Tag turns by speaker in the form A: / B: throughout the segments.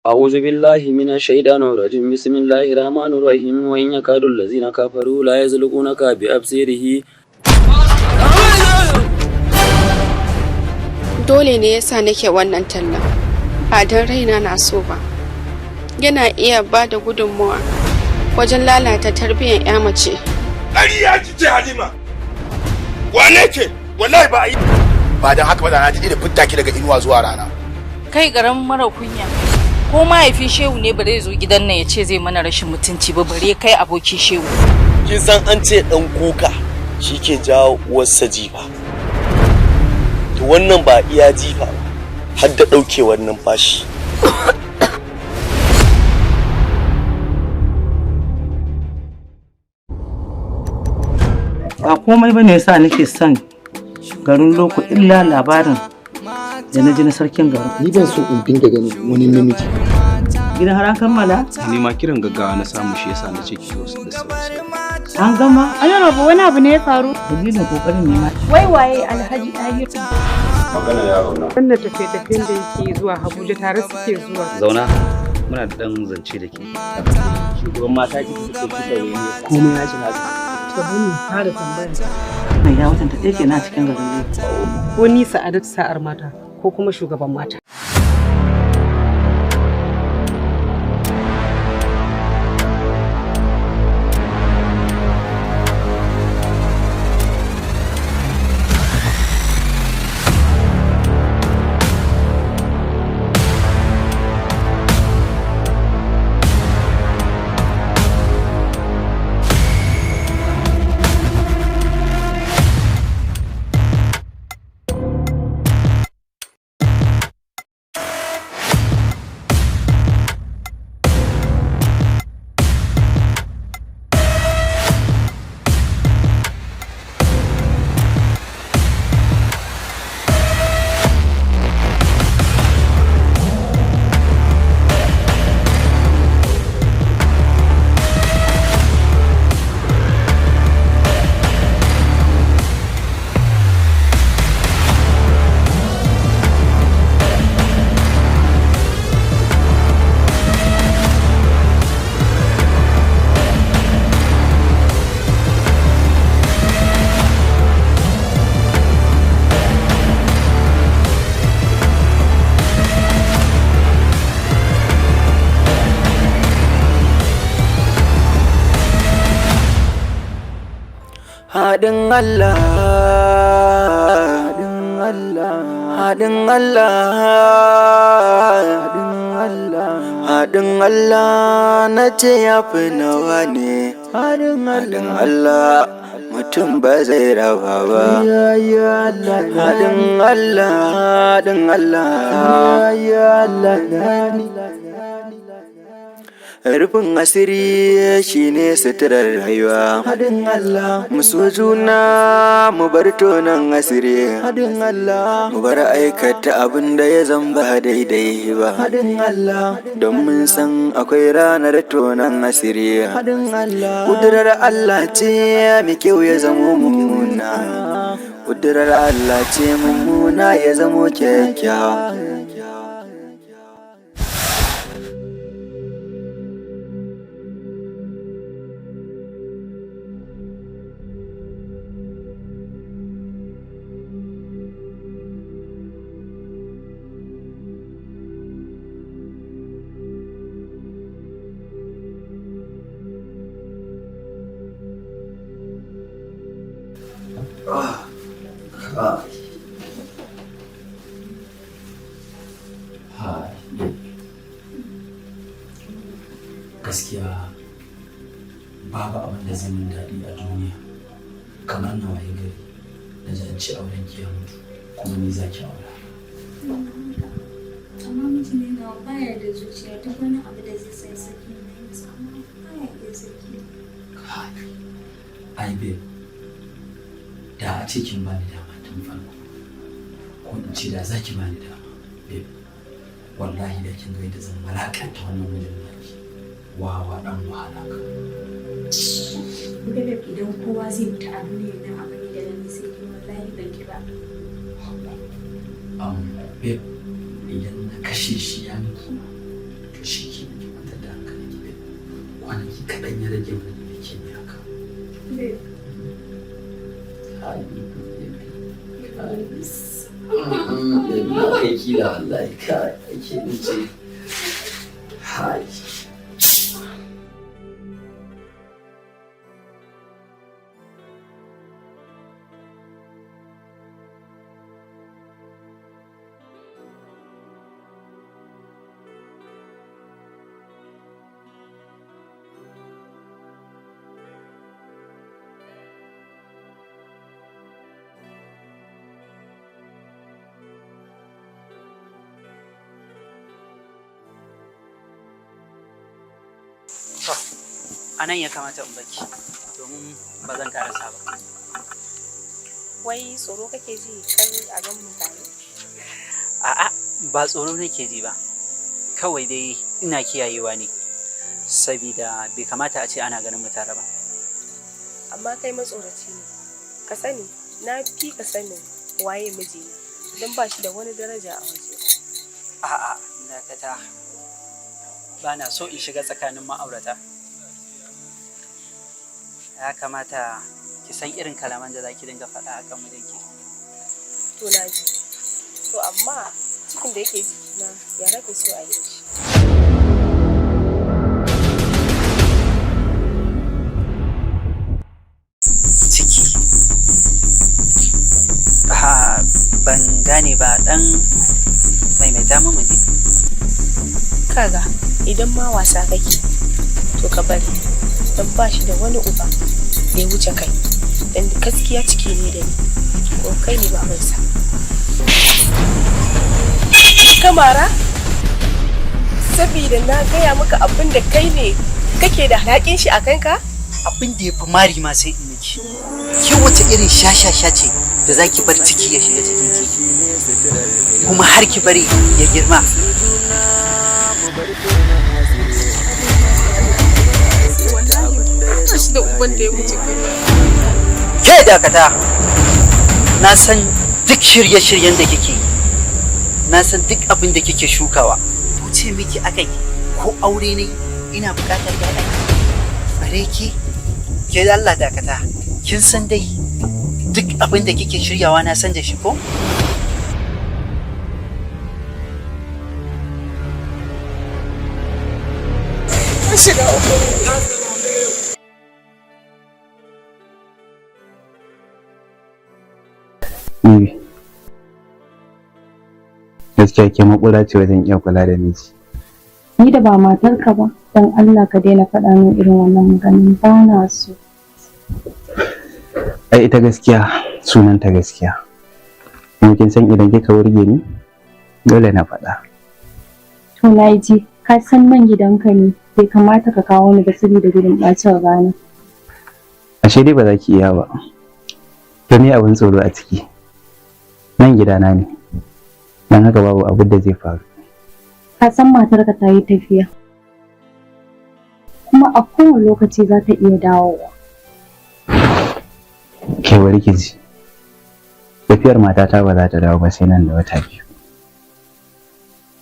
A: أعوذ بالله من الشيطان الرجيم، بسم الله الرحمن الرحيم. وإن يكاد الذين كفروا لا يزلقونك بأبصارهم.
B: Dole ne yasa nake wannan tallan, ba don raina na so ba. Yana iya ba da gudunmawa wajen lalata tarbiyyar 'ya mace.
C: Ƙarya kike, Halima! Wane ke? Wallahi ba a yi.
D: Ba don haka ba da na ji da fitta ki daga inuwa zuwa rana.
E: Kai garan mara kunya, ko mahaifin Shehu ne ba zai zo gidan nan ya ce zai mana rashin mutunci ba, bare kai abokin Shehu.
F: Kin san an ce dan kuka shi ke jawo uwarsa jifa. To wannan ba iya jifa ba, har da ɗaukewar numfashi.
G: Ba komai ba ne yasa nake son garin Loko illa labarin da na ji na sarkin garin.
H: Ni ban so in dinga ganin wani namiji.
G: Gidan har an kammala?
I: Ni ma kiran gaggawa na samu, shi yasa na ce ki zo da sauri.
G: An gama?
J: Honorable, wani abu ne ya faru?
G: Dalilin kokarin ne ma.
J: Wai waye Alhaji Tahir?
I: Magana yaro na.
J: Wannan tafiye-tafiyen da yake zuwa Abuja, tare suke zuwa.
A: Zauna, muna da ɗan zance da ke. Shugaban mata kike so kika yi komai na shi na.
J: To, bani fara tambaya.
G: Mai ya watan ta ɗaya kenan a cikin garin Loko.
J: Ko ni Sa'adatu sa'ar mata ko kuma shugaban mata.
K: Haɗin Allah, haɗin Allah, haɗin Allah, haɗin Allah, haɗin Allah na ce ya fi nawa ne. Haɗin Allah mutum ba zai raba ba. Haɗin Allah, haɗin Allah. Rufin asiri shine suturar rayuwa. Haɗin Allah. Mu so juna, mu bar tonan asiri. Haɗin Allah. Mu bar aikata abin da ya zamba daidai ba. Haɗin Allah. Don mun san akwai ranar tonan asiri. Haɗin Allah. Kudurar Allah ce mai kyau ya zamo mummuna. Kudurar Allah ce mummuna ya zamo kyakkyawa.
A: Ha, gaskiya babu abin da zai min daɗi a duniya kamar na waye gari na ji an ce auren ki ya mutu kuma ni za ki aura.
L: Amma miji ne nawa baya da zuciya. Duk wani abu da zai sai saki na yi masa, amma baya iya saki.
A: Ai babe, da a ce kin bani dama tun farko, ko in ce da za ki bani dama babe, wallahi da kin ga yadda zan malakanta wannan mijin naki, wawa dan wahala ka.
L: Babe, idan kowa zai mutu a duniyar nan abu ne da nan sai ki, wallahi ban ki ba.
A: Babe, idan na kashe shi ya miki?
L: To,
A: To shi ke ki kwantar da hankali ki, babe. Kwanaki kaɗan ya rage mana da ke ne haka.
B: Babe.
A: Kai, baby. Kai. Na kai kila wallahi, kai, ake in ce. Hai.
G: To, a nan ya kamata in baki domin ba zan karasa ba.
M: Wai tsoro kake ji kar a gan mu tare?
G: A'a, ba tsoro nake ji ba. Kawai dai ina kiyayewa ne, sabida bai kamata a ce ana ganin mu tare ba.
M: Amma kai matsoraci ne. Ka sani, na fi ka sanin waye mijina, don ba shi da wani daraja a waje.
G: A'a, dakata. Ba na so in shiga tsakanin ma'aurata. Ya kamata ki san irin kalaman da za ki dinga faɗa akan mijinki.
M: To, na ji. To amma cikin da yake jikina, ya kake so a yi da shi?
G: Ciki? Ha, ban gane ba, dan maimaita mu ji.
M: Kaga, idan ma wasa kake, to ka bari, don ba shi da wani uba da ya wuce kai. Don gaskiya ciki ne da ni, ko kai ne babansa. Kamara, saboda na gaya maka abin da kai ne kake da alhakin shi a kanka?
G: Abin da ya fi mari ma sai in miki. Ki wace irin shashasha ce da zaki bar ciki ya shiga cikin ki? Kuma har ki bari ya girma.
B: Wallahi ba shi da uban da ya wuce kai.
G: Ke dakata. Na san duk shirye-shiryen da kike yi. Na san duk abin da kike shukawa. To, ce miki akai ko aure ne ina bukatar ƴaƴa. Bare ki, ke da Allah dakata. Kin san dai duk abin da kike shiryawa na san da shi ko?
B: Na shiga uku.
I: Bibi. Gaskiya ke makura ce wajen iya kula da miji.
L: Ni da ba matarka ba, don Allah ka daina faɗa min irin wannan maganin, ba na so.
I: Ai ita gaskiya sunanta gaskiya. Kuma kin san idan kika wurge ni dole na faɗa.
L: To, na ji, ka san nan gidanka ne, bai kamata ka kawo ni ba saboda gudun ɓacin rana.
I: Ashe dai ba za ki iya ba. To, me abin tsoro a ciki? Nan gidana ne. Don haka babu abin da zai faru.
L: Ka san matarka ta yi tafiya. Kuma a kowane lokaci za ta iya dawowa.
I: Ke, bari ki ji. Tafiyar matata ba za ta dawo ba sai nan da wata 2.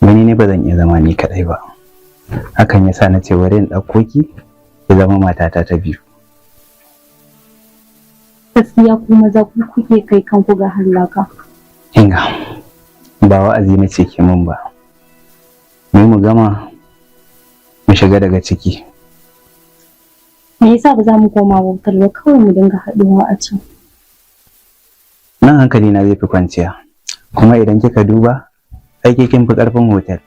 I: Gani ne ba zan iya zama ni kaɗai ba. Hakan ya sa na ce bari in ɗauko ki ki zama matata ta biyu.
L: Gaskiya ku maza ku kuke kai kanku ga hallaka.
I: Kinga, ba wa'azi na ce ki mun ba. Mu mu gama mu shiga daga ciki.
L: Me yasa ba za mu koma hotel ba kawai, mu dinga haɗuwa a can?
I: Nan hankali na zai fi kwanciya. Kuma idan kika duba, ai ke kin fi ƙarfin hotel.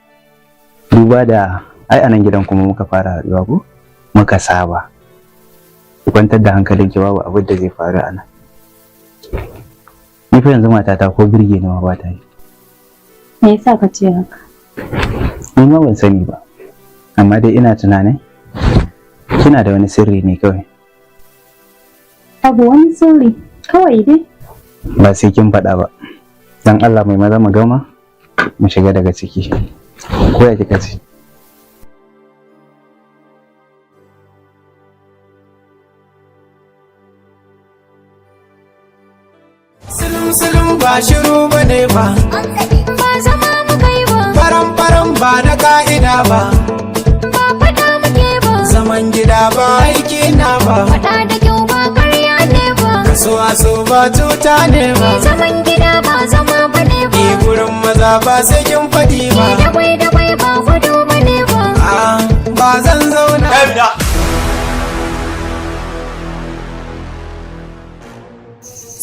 I: Duba da ai a nan gidan kuma muka fara haɗuwa ko muka saba. Ki kwantar da hankalinki, babu abin da zai faru a nan. Ni fa yanzu matata ko burge ni ma ba ta yi.
L: Me yasa ka ce haka?
I: Ni ma ban sani ba. Amma dai ina tunanin kina da wani sirri ne kawai.
L: Babu wani sirri, kawai dai.
I: Ba sai kin faɗa ba. Dan Allah mai maza mu gama mu shiga daga ciki. Ko ya kika ce?
N: Silum silum ba shiru bane ba.
O: Ba zama muka yi ba.
N: Faram faram ba na ka'ida ba. Allah ba aiki na ba.
O: Faɗa da kyau ba karya ne ba.
N: Kasuwa so ba cuta ne ba.
O: Zaman gida ba zama ba ne ba.
N: Ni gurin maza ba sai kin faɗi ba.
O: Dabai dabai ba gudu ba ne ba.
N: Ah, ba zan zauna.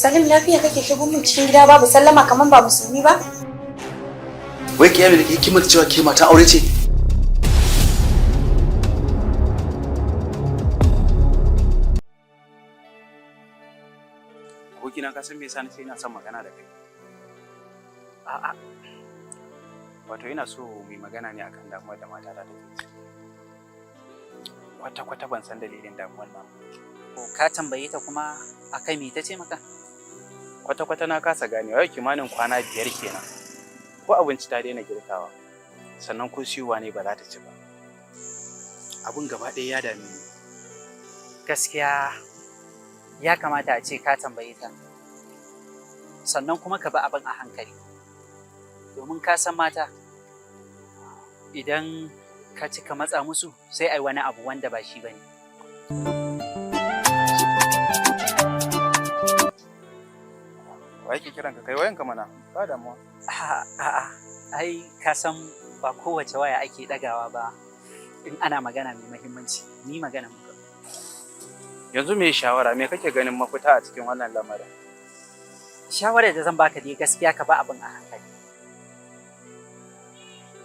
M: Salim, lafiya kake shigo min cikin gida babu sallama kaman ba musulmi ba?
F: Wai ki yami da ke kimanta cewa ke mata aure ce?
I: Abokina, ka san me yasa nace ina son magana da kai? A'a, wato ina so mu yi magana ne akan damuwar da matata take ciki. Kwata kwata ban san dalilin damuwar nan.
G: Ko ka tambaye ta kuma akai me ta ce maka?
I: Kwata kwata na kasa ganewa. Yau kimanin kwana 5 kenan ko abinci ta daina girkawa, sannan ko siyowa ne ba za ta ci ba. Abun gaba ɗaya ya dame ni.
G: Gaskiya ya kamata a ce ka tambaye ta. Sannan kuma ka bi abin a hankali. Domin ka san mata, idan ka cika matsa musu sai ai wani abu wanda ba shi bane.
I: Wa yake kiran ka? Kai wayanka mana, ba damuwa.
G: A'a, ai ka san ba kowace waya ake ɗagawa ba in ana magana mai muhimmanci. Ni magana muka.
I: Yanzu me shawara, me kake ganin mafita a cikin wannan lamarin?
G: Shawarar da zan baka dai, gaskiya ka ba abin a hankali.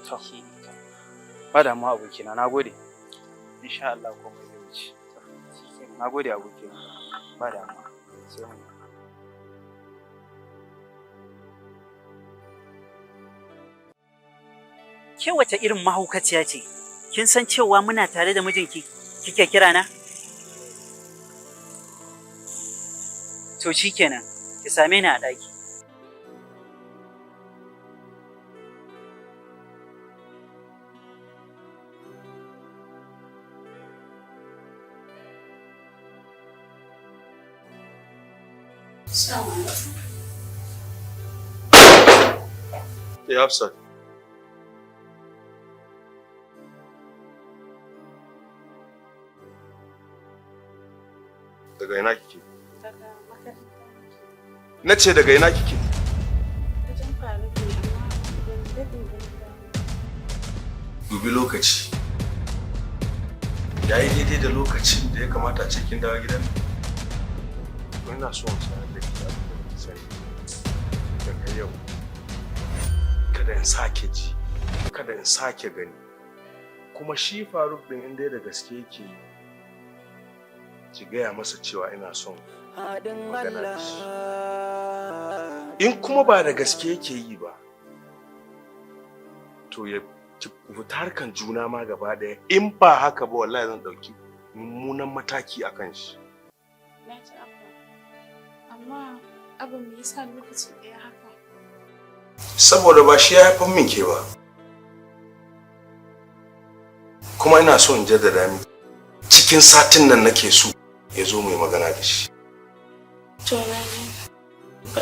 I: To, ba damuwa abokina, na gode. Insha Allah komai zai wuce. Na gode abokina, ba damuwa. Sai mun.
G: Ke wace irin mahaukaciya ce? Kin san cewa muna tare da mijinki kike kira na? To shikenan, ki same ni a ɗaki.
C: Eh, Hafsat. Daga ina kike?
B: Daga makaranta.
C: Na ce daga ina kike?
B: Wajen Faruk ne, amma ban daɗe ba na dawo.
C: Dubi lokaci. Ya yi daidai da lokacin da ya kamata a ce kin dawo gidan nan. To ina so in sanar da ke abin da baki sani. Daga yau, kada in sake ji, kada in sake gani. Kuma shi Faruk ɗin in dai da gaske yake yi, ki gaya masa cewa ina son magana da shi. In kuma ba da gaske yake yi ba, to ya ki fita harkan juna ma gaba ɗaya. In ba haka ba, wallahi zan ɗauki mummunan mataki a kan shi.
B: Na ji, Abba. Amma Abba, me yasa lokaci ɗaya haka?
C: Saboda ba shi ya haifar min ke ba. Kuma ina so in jaddada miki, cikin satin nan nake so ya zo mu yi magana da shi.
B: To na ji.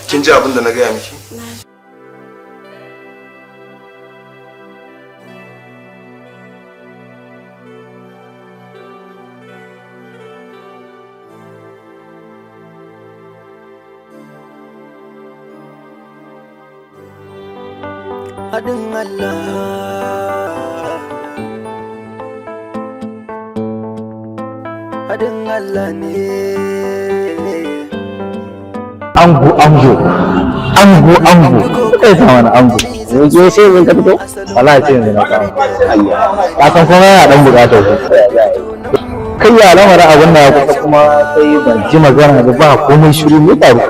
C: Kin ji abin da na gaya miki?
B: Na ji.
K: Haɗin Allah, haɗin Allah ne.
P: Ango, ango, ango, ango, kai sa wani ango.
Q: Yanzu sai yanzu ka fito?
P: Wallahi sai yanzu na kawo. Ka san kuma yana dan bukatar ku. Kai, ya lamarin abin da ya kusa kuma sai ban ji magana ba, ba komai, shiru, me faru?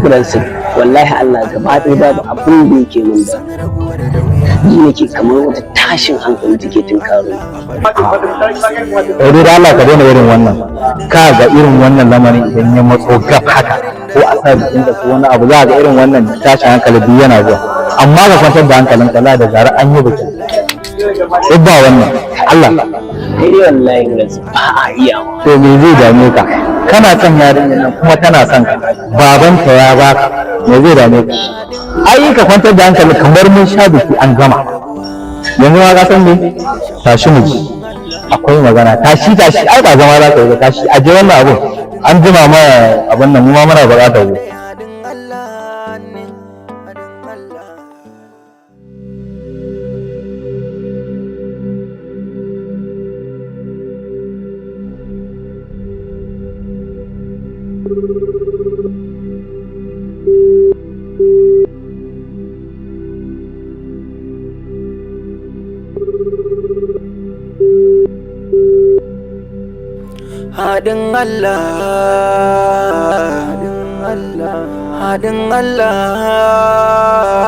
Q: Kuransu, wallahi Allah gaba ɗaya babu abin da yake min da. Ji nake kamar wata tashin hankali take tunkaro.
P: Kai dai da Allah ka daina irin wannan. Ka ga irin wannan lamarin idan ya matso gab haka, ko a sa bikin da ko wani abu, za ga irin wannan tashin hankali duk yana zuwa. Amma ka kwantar da hankalinka, la da zarar an yi bikin. Duk ba wannan Allah.
Q: Kai dai wallahi Kuransu ba a iyawa.
P: To me zai dame ka? Kana son yarinyar nan kuma tana son ka, babanta ya baka, me zai dame ka? Ai ka kwantar da hankali, kamar mun sha biki an gama. Yanzu ma ka san me? Tashi mu ji. Akwai magana. Tashi, tashi, ai ba zama za ka yi ba. Tashi, aje wannan abun. An jima mana abun nan, mu ma muna buƙatar ku.
K: Haɗin Allah, haɗin Allah, haɗin Allah,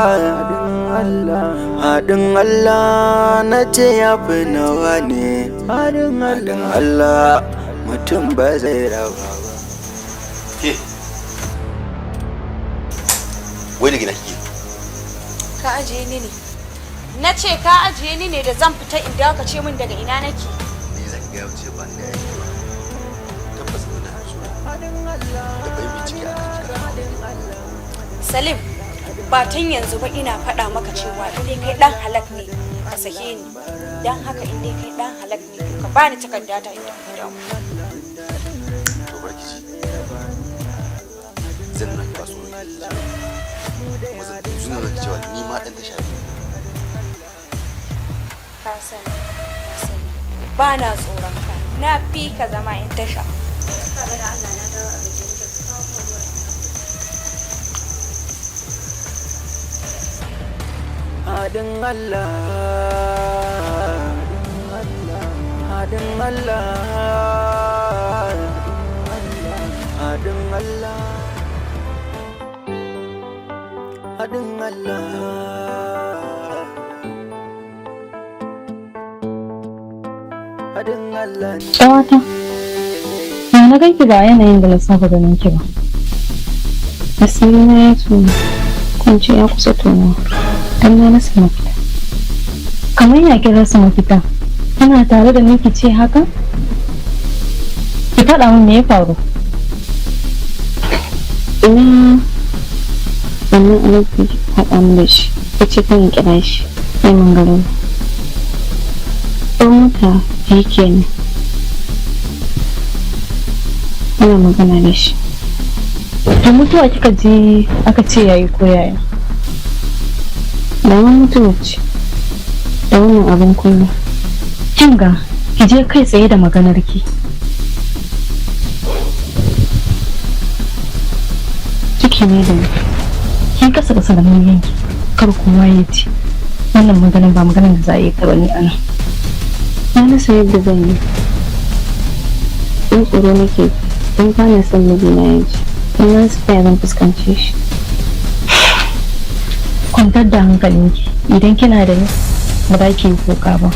K: haɗin Allah, haɗin Allah, na ce ya fi nawa ne. Haɗin Allah mutum ba zai raba ba.
D: Ke, wai da gina kike?
R: Ka ajiye ni ne. Na ce ka ajiye ni ne da zan fita in dawo ka ce min daga ina nake.
D: Ni zan ga wuce ba ni da aiki ba. Tabbas ina so da bai bincike akan kika.
R: Salim, ba tun yanzu ba ina faɗa maka cewa in dai kai ɗan halak ne ka sake ni. Don haka in dai kai ɗan halak ne to ka bani takarda ta in tafi gidan.
D: To, barki ji. Zan nuna ki ba tsoro kike ji. Kuma zan nuna miki cewa ni ma ɗan tasha ne.
R: Ka sani, ka sani. Ba na tsoron ka. Na fi ka zama in tasha. Ka ga da Allah na dawo a gajiye nake, ka kawo min ruwa.
K: Haɗin Allah, haɗin Allah, haɗin Allah, haɗin Allah, haɗin Allah.
L: Ƙawata, ya na ganki ba yanayin da na saba ganin ki ba? Asiri na ya tono, ko ya kusa tonuwa, don na rasa mafita. Kamar ya kin rasa mafita? Ana tare da ni ki ce haka? Ki faɗa min me ya faru? Ina wannan alaƙi haɗa mu da shi, ya ce kan kira shi, sai mun garo. Tsawon wata biyu kenan. Ina magana da shi. To, mutuwa kika ji aka ce yayi ko yaya? Da wani mutuwa ce da wannan abin kunya. Kin ga, ki je kai tsaye da maganar ki. Ciki ne da ni. Ki kasa kasa da muryanki. Kar kowa ya ji. Wannan maganar ba maganar da za a yi ta bane ana. Na rasa yadda zan yi. In tsoro nake don ba na son mijina ya ji. Don na rasa ya zan fuskance shi. Kwantar da hankalinki, idan kina da ni ba za ki yi kuka ba.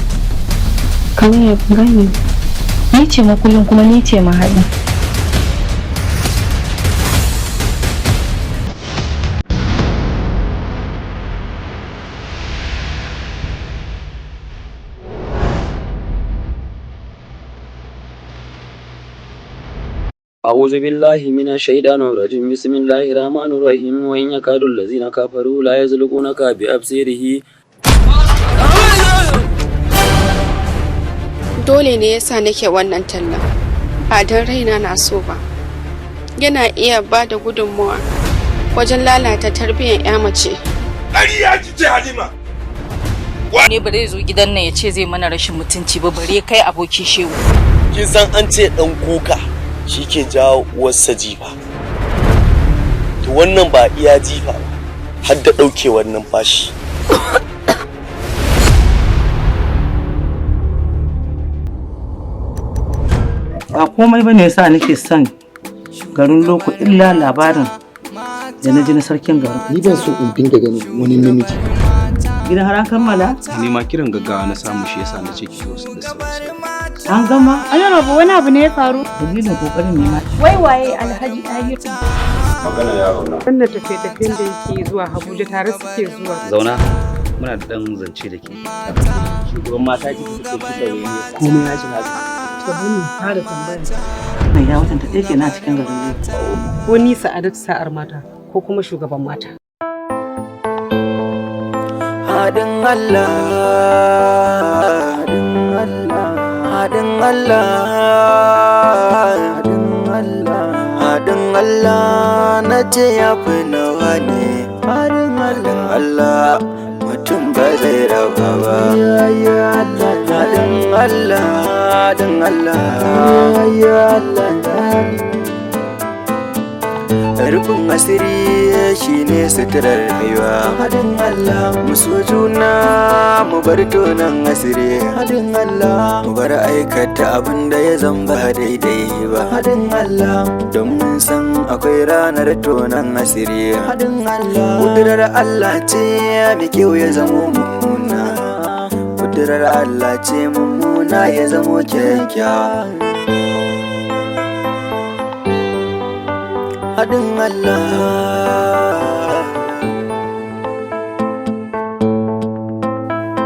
L: Kamar ya gane? Ni ce makullin kuma ni ce mahaɗin.
S: أعوذ بالله من الشيطان الرجيم، بسم الله الرحمن الرحيم. وإن يكاد الذين كفروا لا يزلقونك بأبصارهم.
B: Dole ne yasa nake wannan tallan, ba don raina na so ba. Yana iya ba da gudunmawa wajen lalata tarbiyyar 'ya mace.
C: Ƙarya kike, Halima.
E: Ne ba zai zo gidan nan ya ce zai mana rashin mutunci ba, bare kai abokin Shehu.
F: Kin san an ce dan kuka shi ke jawo uwarsa jifa. To, wannan ba iya jifa ba, har da ɗaukewar numfashi.
J: Ba komai bane yasa nake son garin Loko illa labarin da na ji na sarkin garin.
H: Ni ban so in dinga ganin wani namiji.
J: Gidan har an kammala?
T: Ni ma kiran gaggawa na samu, shi yasa na ce ki zo da sauri.
J: An gama?
U: An rabu, wani abu ne ya faru?
J: Dalilin kokarin ne ma.
U: Wai waye Alhaji Ɗahiru?
T: Magana yaro na.
J: Wannan tafiye-tafiyen da yake zuwa Abuja tare suke zuwa.
T: Zauna, muna da dan zance da ke.
Q: Shugaban mata ki kike kika wani komai ya shiga.
J: To, bani fara tambaya. Wannan ya watan ta ɗaya kenan a cikin garin Loko.
V: Ko ni Sa'adatu sa'ar mata ko kuma shugaban mata.
K: Haɗin Allah, haɗin Allah, Haɗin Allah, haɗin Allah, haɗin Allah na ce ya fi nawa ne. Haɗin Allah, mutum ba zai raba ba. Haɗin Allah, haɗin Allah. Rufin asiri shine suturar rayuwa. Haɗin Allah, mu so juna mu bar tonan asiri. Haɗin Allah, mu bar aikata abin da ya zamba daidai ba. Haɗin Allah, don mun san akwai ranar tonan asiri. Haɗin Allah, kudurar Allah ce mai kyau ya zamo mummuna. Kudurar Allah ce mummuna ya zamo kyakkyawa. Haɗin Allah.